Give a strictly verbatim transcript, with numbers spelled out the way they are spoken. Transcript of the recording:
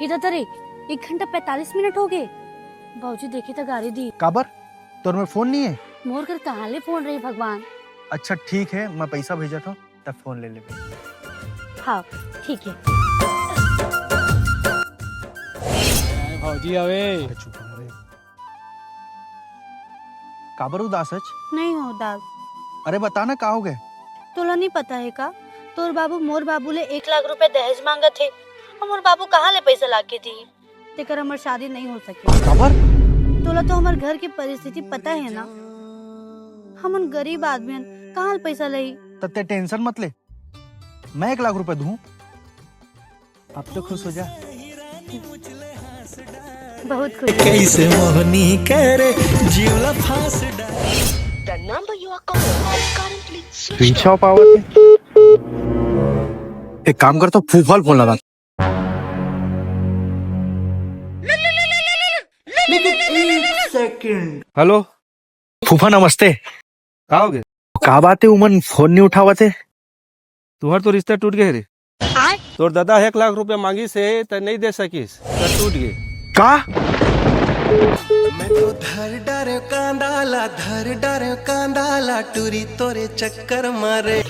ए ददा रे, एक घंटा पैंतालीस मिनट हो गए। बाबूजी देखही त गारी दिही। काबर? तोर में फोन नहीं है? मोर कर कहाँ ले फोन रही भगवान? अच्छा ठीक है, मैं पैसा भेजत हूँ, तब फोन ले लेबे। हाँ, ठीक है। भौजी आवे। अरे चुप रह रे। काबर उदास हच? नहीं हो उदास। अरे बता ना, का हो गए? तोला नहीं पता है का? तोर बाबू मोर बाबू ले एक लाख रुपए दहेज मांगत हे। अब मोर बाबू कहाँ ले पैसा ला के दी? तेकर हमर शादी नहीं हो सके। काबर? तोला तो हमर घर के परिस्थिति पता है ना, हमन गरीब आदमी हन, कहाँ ले पैसा लही? त ते टेंशन मत ले, मैं एक लाख रुपए दूँ। अब तो खुश हो जा। बहुत खुश। कैसे मोहनी करे जीवला फांस डाले। The number you are calling is currently switched off। पीछा पावत है। एक काम कर, तो फूफा ल फोन लगा। लेकिन एक सेकंड। हेलो। फूफा नमस्ते। का हो गए? का बात है, उमन फोन नहीं उठावत है? तुहर तो रिश्ता टूट गए रे। तोर दादा एक लाख रुपया मांगिस हे, त नहीं दे सकिस, त टूट गए। का? मैं तो धर डर कांदाला, धर डर कांदाला, टूरी तोरे चक्कर मारे।